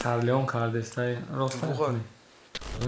Карлеон кардестай, рост? Дурӯға.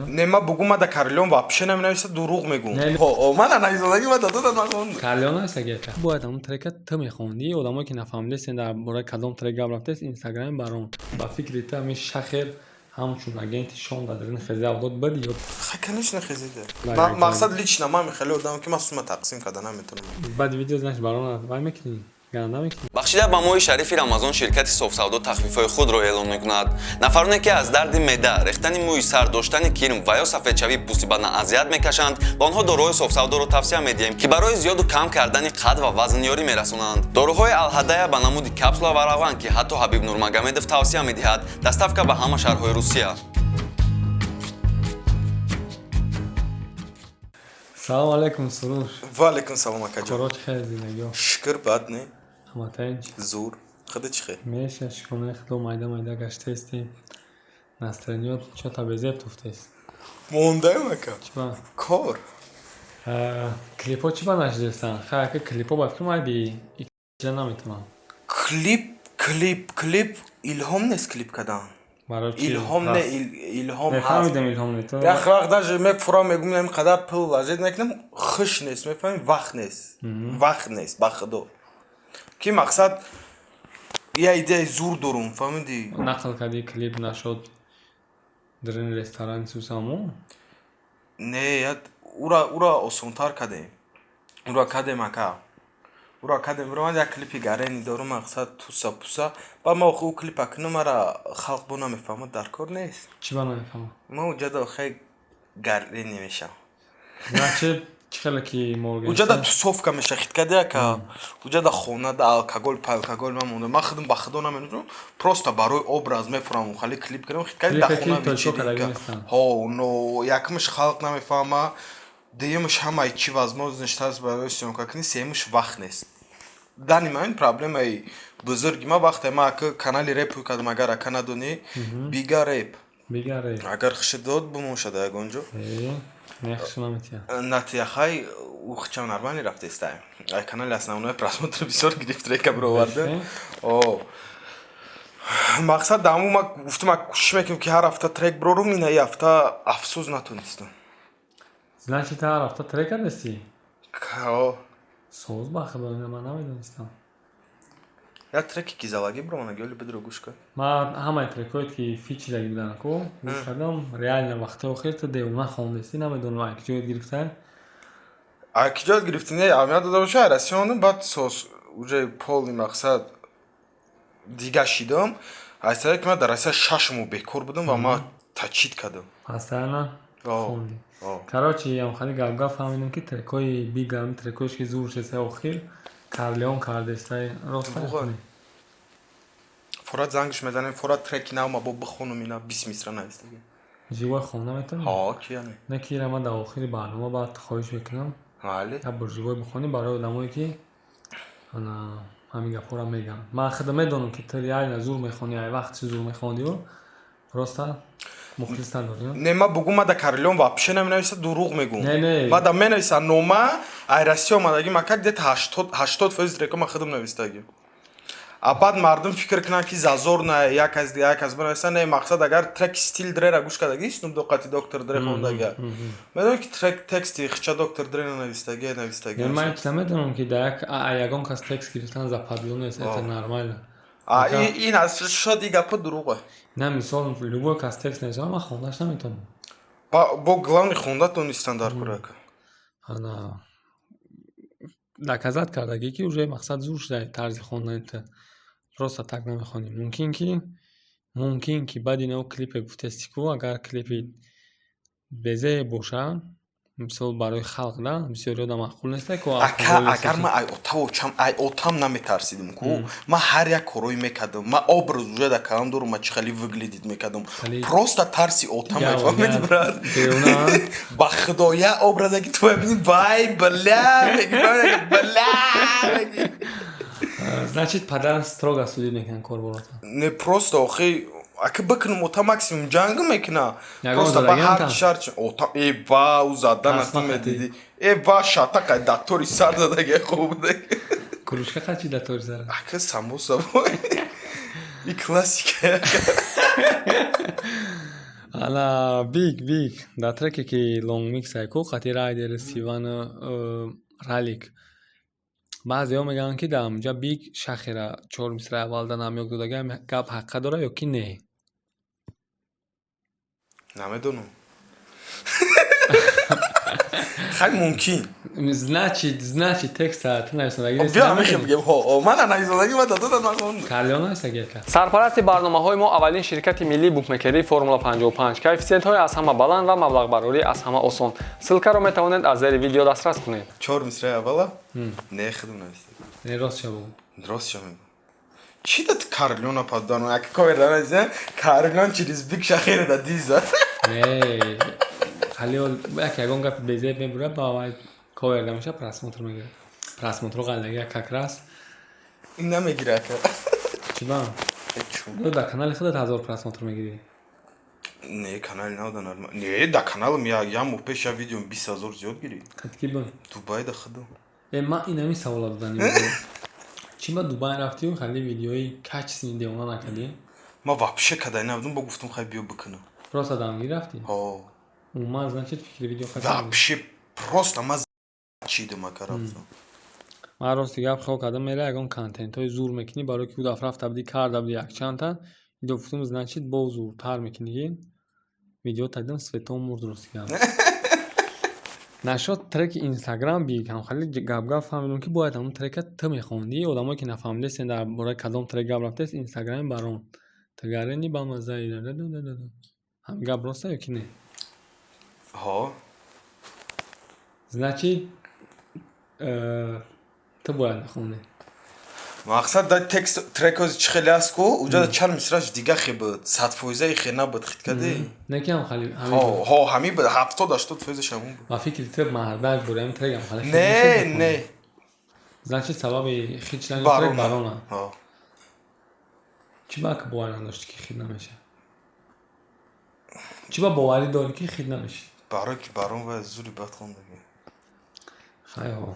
Не, ма бугум, ма да Карлеон вообще наменависа, дурӯғ мегӯм. Не. Ҳо, мана нависодаги, ма дадодам, ман хондам. Карлеон нависаги, ака. Бояд ҳамун трека ту мехондӣ. Одамое ки нафаҳмидестен, дар бораи кадом трек гап рафтест, инстаграми барон. Ба фикри ту, ҳамин шахер ҳамчун агенти Шон дар дарини хези авлод буд ё? Ха, конечно, хезида. Бале, Мақсад, лично ман хеле одам, ки ман сума тақсим карда наметавонам. Баъди видео, значит, барона вай мекунӣ, ганда мекунӣ. Бахшида ба моҳи шарифи Рамазон, ширкати Софсавдо тахфифҳои худро эълон мекунад. Нафароне, ки аз дарди меъда, рехтани мӯи сар, доштани кирм ва ё сафедшавии пӯсти бадан азият мекашанд, ба онҳо доруҳои Софсавдоро тавсия медиҳем, ки барои зиёду кам кардани қад ва вазн ёрӣ мерасонанд. Доруҳои Алҳадая ба намуди капсула ва равған, ки ҳатто Ҳабиб Нурмагомедов тавсия медиҳад. Доставка ба ҳама шаҳрҳои Русия. Салому алайкум, Суруш. Ва алайкум салом, акаҷон. Коро чӣ хел, зиндагиҳо? Шукр, бад не. Ҳаматаин чӣ? Зур, худа чӣ хел? Меша, шукронаи Худо, майда майда гаштаистем. Настроениёт чота безеб туфтест. Мондаем, ака. Чиба? Кор. Клипҳо чӣ ба нашидестанд? Хай, ака, клипҳо ба фикр майби ича наметавонам. Клип илҳом нест клип кардан. Барои чӣ? Илҳом не, илҳом ҳаст. Мефаҳмидем, илҳом не то. Як вақт даже мефурам, мегум, ин қадар пул вложить мекунам, хуш нест, мефаҳмӣ, вақт нест, вақт нест, ба худо, ки мақсад, я идеяи зур дорум, фаҳмидӣ? Нақл кардӣ, клип нашуд дар ин ресторани Сусамо. Не, ура осонтар кардем, ура кардем, ака, ура кардем. Ман як клипи гарени дорум, мақсад, туса пуса. Баъд ма охи ӯ клипа кунам, мара халқ бо намефаҳмад, дар кор нест. Чӣ ба намефаҳмам? Ма уҷада хе гарени мешавам. Значит, чӣ хеле ки Уҷада Моргенштерн. тусовка меша, хит кади, ака, уҷада хонада алкоголь палкоголь ман монда, ман худам ба худо намедонам, просто барои образ мефурам, хали клип кардам, хит кади, дар Клипе ки хона тоҷикҳо кардаги вечеринка. нестанд. Ҳо, но якумаш, халқ намефаҳма, дуюмаш, ҳамаи чӣ возможность ҳаст барои съёмка кунӣ, сеюмаш, вақт нест. Данный момент проблемаи бузурги ма вақте ма, ака, канали реп кардам, агар, ака, надонӣ, Бига Реп. Бига Реп. Агар хушит дод, бимошад ягон ҷо. Не, хуш наметия. Натияхай, ухчам нормально рафтестай. Ай канали основной просмотр бисёр гирифт, река бироварда. О, мақсад, даму ма гуфтам, кӯшиш мекунем, ки ҳар ҳафта трек бирорум, ина и ҳафта, афсӯс, натонистам. Значит, ҳар ҳафта трек кардасӣ? О. Соз, ба худо, ина ман намедонистам. Як треки кизалагӣ бирована, гёли бидро, гӯш кун. Ман ҳамаи трекҳое, ки фичидаги буданд ку, гӯш кардам. Реально, вақтҳои охир ту девона хондестӣ, намедонам, ай киҷоят гирифта. А киҷоят гирифтӣ? Не, аҳамият дода боша, ай Россия ондам, баъд сос уже полный, мақсад, дига шидам. Аз сабаби ки ман дар Россия 6 моҳ бекор будам ва ман тачид кардам. Постоянно хонди. О. Короче, ям хали гап-гап фаҳмидем, ки трекҳои Бига, трекҳоеш ки зур шестай охир, Карлеон кардестай, рост? Дурӯға. Форат зангш мезанем, форат треки нав ма бо бихонум, ина 20 мисра навистаги. Живой хонда метавонӣ? Ҳо, ки яне. Не, ки ира ман дар охири барнома баъд хоҳиш мекунам. Али. Як бор живой бихонӣ барои одамое, ки ана ҳамин гапҳоро мегӯянд. Ман худам медонам, ки ту реально зур мехонӣ, ай вақт чи зур мехондиу, просто мухлис надорӣ. Не, ма бугум, ма да Карлеон вообще наменависа, дурӯғ мегӯм. Не, не. Ма да менависа нома, ай Россия омадаги, ма как где-то 80% трека ма худам навистаги. А баъд мардум фикр кунанд, ки зазор на як аз як аз бинависа. Не, мақсад, агар треки Стил Дрера гӯш кардаги, Snoop Dogg қати Доктор Дре хондага, медонӣ, ки трек тексти хича Доктор Дре навистаги, навистаги. Не, ман чиза медонам, ки дар як ягон кас текст гирифтан западло нест, это нормально. А ин аз шояд и гапа дурӯға. На, мисол, любой кас текст нависад, ман хондаш наметавонам. Бо главный хонда тонистан дар курака. Ана доказать кардагӣ, ки уже, мақсад, зур шуда тарзи хондани ту, просто так намехонӣ. Мумкин ки баъди нав клипе гуфтести ку, агар клипи безе боша, мисол, барои халқ да бисёри одам маъқул неста ку. Ака, агар ман ай отавочам, ай отам наметарсидим ку, ман ҳар як корое мекардам, ман образ уже дар калам дорум, ман чӣ хеле выглядит мекардам, просто тарси отам, мефаҳмиди, брат? Ба худо, як образе, ки ту мебини, вай, бля, меги, бля, меги. Значит, падар строго судить мекунад кор борота. Не, просто охи, ака, бикунам, ота максимум ҷанг мекуна, просто ба ҳар шарт ота э ва ӯ задан ту медидӣ, э ва шата қай дактори сар задаги, хуб буда. Кружка қачи датори сар? Ака, самоса бой, и классика. Ана, Биг, дар треке, ки лонгмикс айку қати Райдер, Сивана, Ралик, баъзеҳо мегӯянд, ки дар ҳамҷа Биг Шахера чор мисраи аввал да намёк додага. Гап ҳаққа дора ё ки не? Намедонам, хай, мумкин. Значит, текста ту нависондагӣ. Биё, ҳамихе бигем, ҳо, ман нависондагӣ, ман дадодам, ман хондам. Карлион нависагӣ, ака. Сарпарасти барномаҳои мо аввалин ширкати миллии букмекерии Формула 55, коэффисиентҳои аз ҳама баланд ва маблағбарорӣ аз ҳама осон. Ссылка ро метавонед аз зери видео дастрас кунед. Чор мисраи аввала не, худам нависагӣ. Не, рост шабо. Рост ша мегӯ. Чӣ дад Карлиона падану як ковер нависа, Карлион через Биг Шахера да диза. Не, халиол як ягон гапи безеб мебурад, ба вай ковер намеша, просмотр мегирад. Просмотр ро қалдаги как раз. Ин намегира, ака. Чӣ ба? Ё дар канали худат 1000 просмотр мегирӣ? Не, канали нав нормал не, да каналам як моҳ пеш я видеом 20 000 зиёд гирӣ. Қатки бун? Дубай да худам. Э, ман инами савола додани. Чӣ ба Дубай рафтию хали видеои качественный девона накардӣ? Ман вообще кадай набудам, бо гуфтам, хай, биё бикунам. Просто дамгирӣ рафтӣ? Ҳо. Умуман, значит, фикри видео. Вообще просто ман чидам, ака, рафтам. Ман рости гап хиёл кардам, мера ягон контентҳои зур мекунӣ, барое ки ӯ дафъа рафта будӣ, карда будӣ якчандта видео, гуфтум, значит, боз зуртар мекунӣ. Ки видео тадидам, светом мурд, рости гап. Нашод треки Инстаграм Биг ҳамхали гап-гап фаҳмидам, ки бояд ҳамон трека ту мехондӣ. Одамое ки нафаҳмидастен, дар бораи кадом трек гап рафтаст, Инстаграми барон тагарени ба маззаи ҳамин гап роста ё ки не? Ҳо. Значит, ту бояд мехондӣ. Мақсад, да, текст трекози чӣ хеле аст ку, уҷада чанд мисраш дига хе буд, 100 фоизаи хе набуд, хит кади. Не ки ҳам хали. Ҳо, ҳамин буд, 70-80 фоизаш ҳамон буд. Ба фикри ту, мардак буд ҳамин трек ҳам хали? Не. Значит, сабаби хит шудани трек барона. Ҳо. Чӣ ба ки боварӣ надошти, ки хит намешавад? Чӣ ба боварӣ дорӣ, ки хит намешид? Барое ки барон ва зури бад хондаги. Хай, ҳо.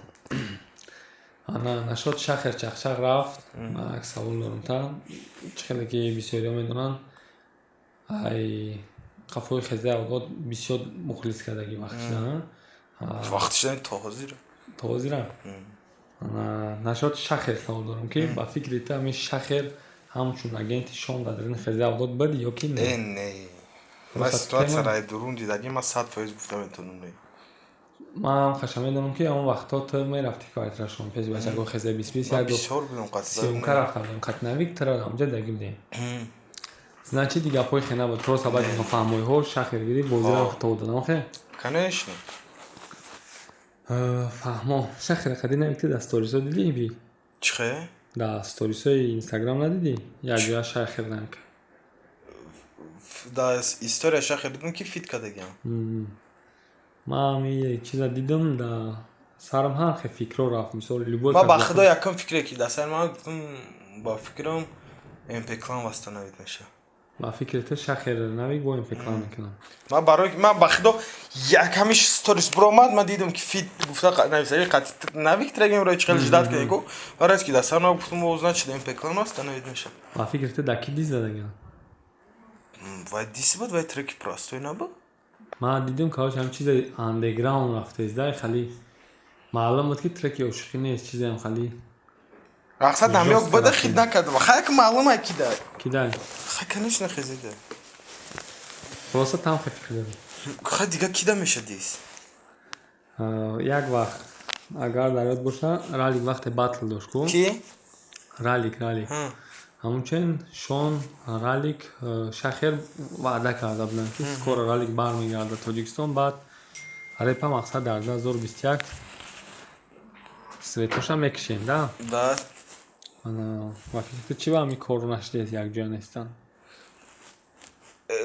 Ана, нашод Шахер чақчақ рафт. Ман як савол дорам та. Чӣ хеле ки бисёриҳо медонанд, ай қафои хезаи авлод бисёр мухлис кардаги вақт шуда. Вақт шуда, то ҳозир. То ҳозира. Нашод Шахер савол дорам, ки ба фикри ту, ҳамин Шахер ҳамчун агенти Шон дар дарини хезаи авлод буд ё ки не? Не, не, ман ситуация рай дурун дидагӣ, ман 100% гуфта метавонам, не. Ман хаша медонам, ки он вақтҳо ту мерафтӣ квартирашон пеши бачаго хезаи 20-20. Як бисёр будам. Съёмка рафта будем, қатнавик тура ҳамҷа даги будем. Значит, гапҳои хе набуд, просто баъди нофаҳмоиҳо Шахер гирифт, бозиро то додам хе. Конечно. Фаҳмо. Шахер қади навик дар сторисҳо дидӣ би? Чӣ хе? Дар сторисҳои Инстаграм надидӣ? Якҷоя Шахер навик. Дар история Шахер дидам, ки фит кардагиам. Ман чиза дидам, да сарам ҳар хел фикрҳо рафт, мисол, любой. Ман, ба худо, якум фикре ки дар сари ман, гуфтам, ба фикрам, МП Клан восстановить меша. Ба фикри ту, Шахер навик бо МП Клан мекунам? Ман барои ман, ба худо, якамиш сторис биромад, ман дидам, ки фит гуфта нависаги, қати навик трегем ро, чӣ хеле ждать кардем, барои ки дар сари ман, гуфтам, о, значит, МП Клан восстановить меша. Ба фикри ту, дар ки дисс задагиам? Вай дисс буд, вай треки простой набуд. Ман дидам, короче, ҳам чизе андеграунд рафтез, хали маълум буд, ки треки ошиқӣ нест, чизеам хали. Мақсад, намёк буда, хит накардам, хай, ки маълум ай кида. Кидай? Хай, конечно, хезида. Просто там хе фикр дорӣ? Хай, дига кида меша дисс? Як вақт, агар дар ёд боша, Ралик вақте батл дошт ку. Ки? Ралик, Ралик. Ҳамунчен Шон, Ралик, Шахер ваъда карда буданд, ки скоро Ралик бармегардад Тоҷикистон, баъд репа, мақсад, дар 2021 светоша мекушем, да? Да. Ва фикри ту, чӣ ба ҳамин корро нашудест, якҷоя нестанд?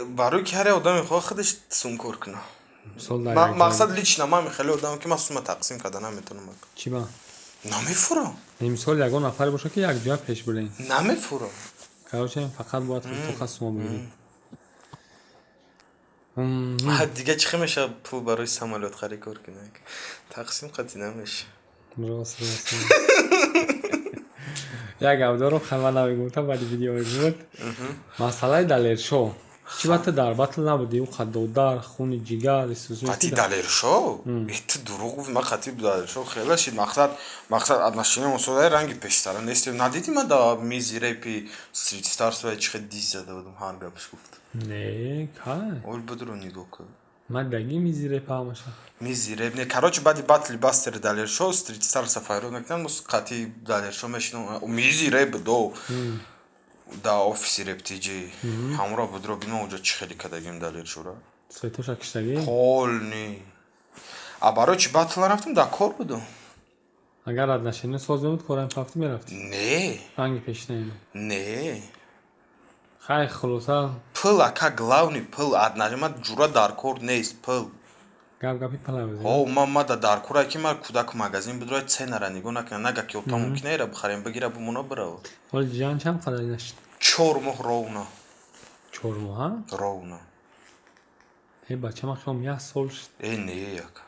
Барои ки ҳар як одам мехоҳад худаш сумкор кунад. Мисол, дар як ҷой- Мақсад, лично ман хеле одам, ки ман сума тақсим карда наметавонам. Чӣ ба? Намефурам. Не, мисол, ягон нафаре боша, ки якҷоя пеш бирем. Намефурам. Короче, фақат бояд худтоқа сума бигирӣ. Дига чӣ хел мешавад пул барои самолёт харид кор кунак? Тақсим қатъи намеша. Рост, рост. Як гап дорам, хама намегум, баъди видео мегӯяд. Масъалаи Далершо. Чӣ ба ту дар батл набудӣ? Ӯ қад додар, хуни ҷигар. Қати Далершо? Ту дурӯғ гуфт. Ман қати Далершо хела шид. Мақсад, отношения мусодаи ранги пештара нестем. Надидӣ, ман да мизи репи Street Stars вай чӣ хел диз зада будам, ҳар гапш гуфт. Не, кай? Ол будро, нигоҳ кун. Ман даги мизи реп ҳамаша. Мизи реп не, короче, баъди батли Бастер Далершо Street Stars файрод мекунам, қати Далершо мешинам. Мизи реп до да офиси Реп Тиҷи ҳамуро будро бинам, оҷо чӣ хеле кардагим Далершора. Светоша киштагӣ? Полный. А барои чӣ батл нарафтам? Дар кор будам. Агар отношения соз мебуд, корам пафти мерафтӣ? Не. Ранги пешина? Не. Хай, хулоса. Пул, ака, главный пул. Ма ҷура дар кор нест, пул. Гап гапи пул. О, ма да дар кора ки ма кӯдак магазин бидура, ценара нигоҳ накунам, нага ки ота мумкина ера бихарем, бигира, бумона, бирава. Ҳоли ҷиян чанд қадар нашид? 4 моҳ ровно. 4 моҳа? Ровно. Э, бача, ман хиём як сол шуд. Э, не, як.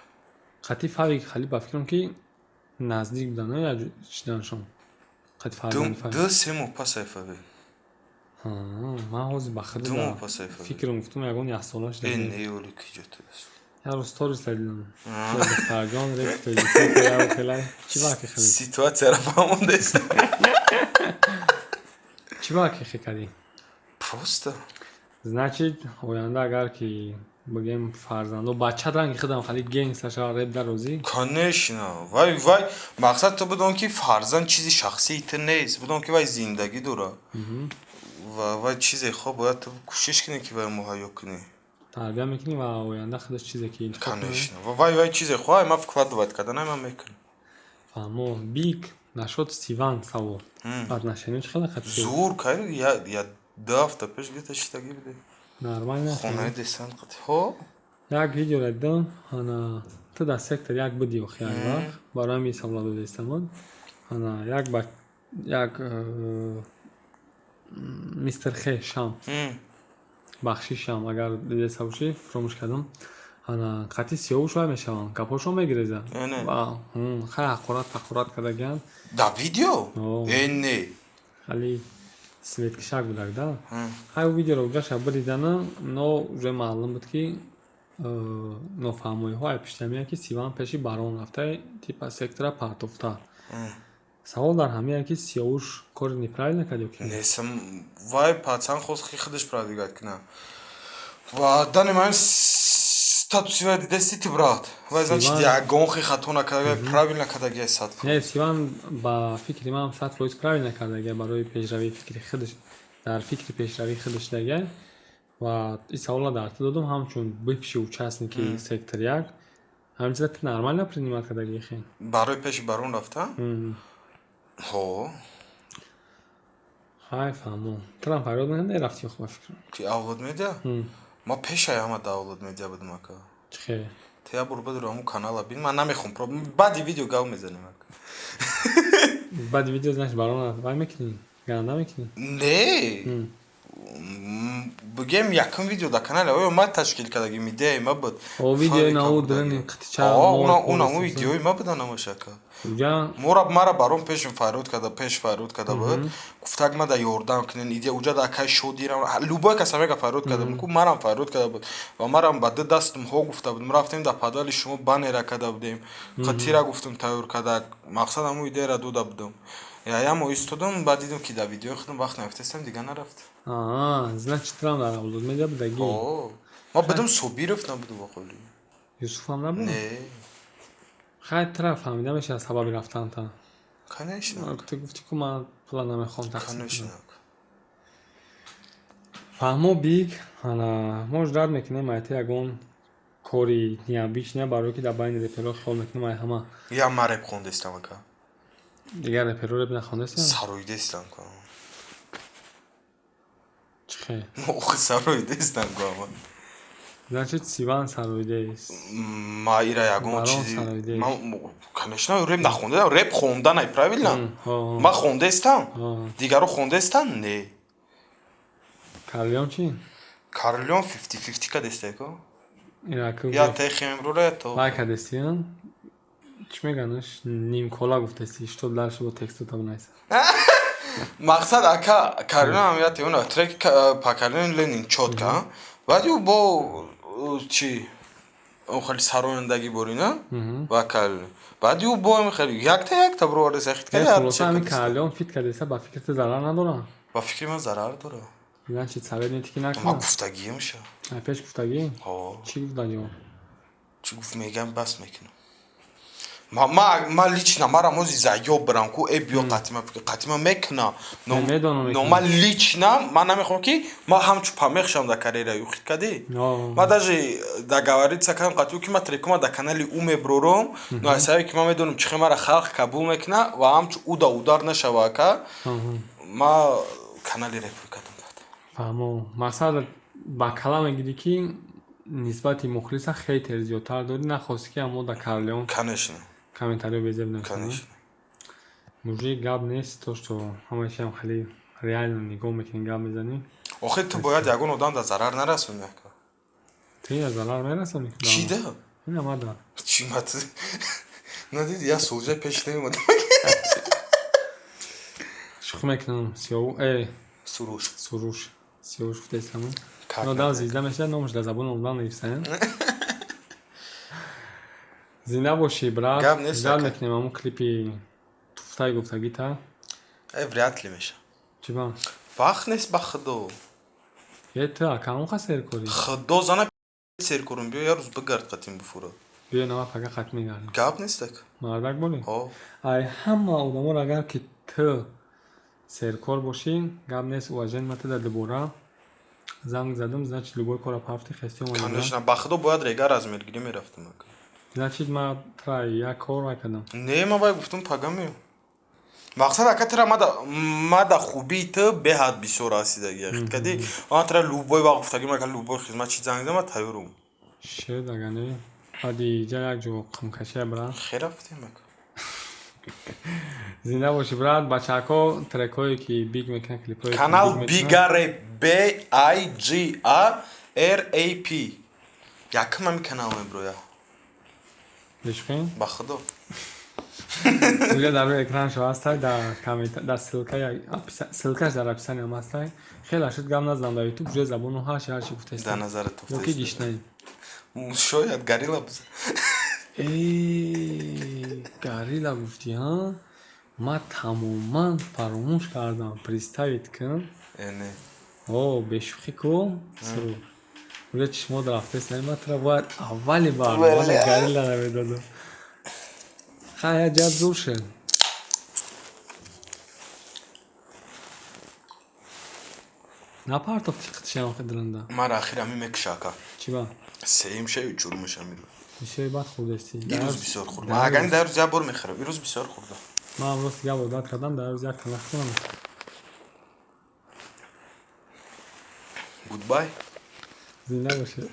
Қати фавик хали ба фикрам, ки наздик будан як шиданшон. Қати фарзанди Фавик. 2-3 моҳ пас ай Фавик. Ман ҳозир ба худ 2 моҳ пас ай Фавик. фикрам, гуфтум, ягон як сола шуда. Э, не, оли ки ҷо ту. Як рӯз сторис дидам. Духтарҷон реп тоҷикӣ хелай. Чӣ ба ки хеле? Ситуатсияро фаҳмондест. Чӣ ба ки хе кардӣ? Просто. Значит, оянда агар ки бигем фарзандо бача ранги худам хали гангста шава, реп дар розӣ? Конечно. Вай мақсад, ту бидон, ки фарзанд чизи шахсии ту нест. Бидон, ки вай зиндагӣ дорад. Ва вай чизе хоб бояд ту кӯшиш кунӣ, ки вай муҳайё кунӣ. Тарбия мекунӣ ва оянда худаш чизе ки интихоб кунад. Конечно. Вай чизе хоҳай, ман вкладывать кардан, ман мекунам. Фаҳмо, бик нашод Сиван савол. Отношения чӣ хела қати? Зур, кай я 2 ҳафта пеш где-то шитагӣ буде. Нормально? Хонаи десант қати. Ҳо? Як видео дидам, ана ту дар сектор як будӣ охи як вақт, барои ҳамин савола додистамон. Ана як ба як мистер Хе шам. Бахшишам, агар дидеса бошӣ, фуромӯш кардам. Ана қати сиёвуш вай мешаванд, гапҳошон мегирезанд. Э, не. Ва хай, ҳақорат ҳақорат кардагианд. Да видео? О. Э, не. Хали светкишак будак да. Хай, ӯ видеоро уҷаша бидидана, но уже маълум буд, ки нофаҳмоиҳо ай пишта меяд, ки Сиван пеши барон рафта, типа сектора партофта. Савол дар ҳамин, ки Сиёвуш кори неправильно кард ё ки? Несам, вай пацан хост, ки худаш продвигать кунад. Ва дани ман статуси вай дидести ти, брат. Вай, значит, Сиван- ягон хи хато накарда, правильно кардагиай сад. Не, Сиван ба фикри ман 100% правильно кардагия, барои пешравии фикри худаш, дар фикри пешравии худаш дагия. Ва ин саволро дар ту додум ҳамчун бывший участники сектор як. Ҳамин чиза ту нормально принимать кардагӣ хе? Барои пеши барон рафта? Ҳо. Хай, фаҳмо. Турам фарёд мерафтӣ, хуб, ба фикрам. Ки Авлод Медиа? Ма пешаи ҳама да Авлод Медиа будам, ака. Чӣ хеле? Ту як бор бидур ҳамун канала бин, ман намехом. Баъди видео гав мезанем, ака. Баъди видео, значит, барона вай мекунӣ? Ганда мекунӣ? Не. Бигем, якум видео дар канале оё ма ташкил кардагим, идеяи ма буд. О, видеои Фавика нау будаги. дрни қитича. Она видеои ма буда намаш, ака. Уҷа Мора мара барон пешим фарёд карда, пеш фарёд карда буд. Гуфтак, ма да ёрдам кунен, идея уҷа да акай шодирам. Любой кас ҳамега фарёд карда буд. Ку марам фарёд карда буд. Ва марам ба ду дастум ҳо гуфта будем. Рафтем, дар подвали шумо баннера карда будем. Қатира гуфтум тайёр карда. Мақсад, ҳамун идеяра дода будам. Яям истодам, баъд дидам, ки дар видеои худам вақт нафтестам, дига нарафт. Аа, значит, турам дар Авлод Медиа будагӣ. О, ма будам, Собиров набуду ба қоли. Юсуфам набуд? Не. Хай, тура фаҳмида мешавад сабаби рафтанта. Конечно. Ту гуфтӣ, ку ман пула намехоҳам тақсим кунам. Конечно. Фаҳмо, биг, ана мо ждать мекунем айта ягон кори необычный, барое ки дар байни реперҳо хиёл мекунем ай ҳама. Я ма реп хондестам, ака. Дигар реперҳо реп нахондестам? Сароидестам ку. Чӣ хел? Охи, сароидестам ку ама. Значит, Сиван сароидест. Ма ира ягон Барон чизи сароидест. Ма, конечно, реп нахондам, реп хонданай, правильно? Ҳо. Ма хондестам. Ҳо. Дигаро хондестан? Не. Карлион чӣ? Карлион 50-50 кадестай ку. Ираку Я техемрура, я то. вай кадестиян? Чӣ меганаш? Нимкола гуфтести, что дальше бо тексту табнайса. Мақсад, ака, Карина ҳам я трек Поколение Ленин чётко, баъд ю бо чи хеле сарояндагӣ борина ва баъд ю бо хеле якта якта бироварда хит. Хулоса, ҳамин Карлеон фит кардеса, ба фикри ту зарар надорад? Ба фикри ман, зарар дорад. Значит, совет метӣ, ки накунад? Ма гуфтагиам ша. Пеш гуфтагӣ? Чӣ гуфтагӣ? Чӣ гуфт, мегам, бас мекунам. Ма лично мара мози заёб барам ку, э, биё қатима, қатима мекуна, но ма лично ман намехоҳам, ки ма ҳамчун помеха шавам дар карьераи ӯ. Хит кардӣ, ма даже договориться кардам қатиу, ки ма трекума дар канали ӯ меброром, но аз сабаби ки ман медонам, чӣ хел мара халқ қабул мекуна ва ҳамчун ӯ да удар нашава, ака, ма канали репӯй кардам. Фаҳмо, мақсад, ба кала мегирӣ, ки нисбати мухлиса хейтер зиёдтар дорӣ, нахости, ки аммо дар Карлеон Конечно. комментариё безеб накунӣ. Мужик, гап нест, то что ҳамаи чиам хеле реально нигоҳ мекунӣ, гап мезанӣ. Охир ту бояд ягон одам да зарар нарасонӣ, ака. Ту ина зарар мерасонӣ. Чӣ да? Ина мада. Чӣ ма надиди, як сулҷа пеш намеомад. Шӯхӣ мекунам, сиёву Суруш. Суруш, сиёвуш гуфтаистамон. Одам зинда мешавад, номаш дар забони одам нависаем. Зинда бошӣ, брат. Гап нест. Ждать мекунем ҳамун клипи туфтаи гуфтагита. Э, вряд ли меша. Чӣ ба? Вақт нест, ба худо. Е, ту ака, он ха серкорӣ. Худо зана, серкорум. Биё, як рӯз бигард, қатим буфура. Биё, нава пага хат мегардем. Гап нест, ака. Мардак болӣ. Ай, ҳама одаморо агар ки ту серкор бошӣ, гап нест, уважение. Ма ту дар дубора занг задам, значит, любой кора пафти хести омадӣ. Конечно, ба худо, бояд рега размергирӣ мерафтам, ака. Значит, ма тра як кор накардам. Не, ма вай гуфтам, пага меём. Мақсад, ака, тра мада хубии ту беҳад бисёр ҳастидаги, хит кардӣ, ман тра любой вақт гуфтагим, ака, любой хизмат чи занг зад, ма тайёрум. Шед, ага не, баъди иҷа як ҷо қимкашия, брат. Хер рафтем, ака. Зинда бошӣ, брат. Бачаҳако, трекҳое ки биг мекунанд, клипҳое. Канал Бигареп, Б I G A R A P, якум ҳами канал меброя. Бешухӣ? Ба худо. Уҷа дар рӯи экраншо ҳастай, дар коммента, дар ссылкаи, ссылкаш дар описаниям ҳастай. Хеле шуд, гап назадам дар ютуб, уже забону ҳарчи ҳарчи гуфтаиста. Дар назарат. Ё ки гишнаи. Шояд горилла буза. Э, горилла гуфтӣ, ҳа, ман тамоман фаромӯш кардам, представить кун. Э, не. О, бешухӣ ку, сурур, уже чишмот рафтест, ман тура бояд аввали барнома горилла намедодам. Хай, як ҷаб зур шуд. Напартофти қитшиам хидранда. Мара ахир ҳами мекуша, ака. Чӣ ба? Сеюм шаю чурумаша мирӯ. Бисёри бад хӯрдастӣ. Ирӯз бисёр хӯрдам. Агар дар рӯз як бор мехӯрам, ирӯз бисёр хӯрдам. Ман рост гап, одат кардам, дар рӯз як тана хӯрам. Goodbye. Зинда бошед.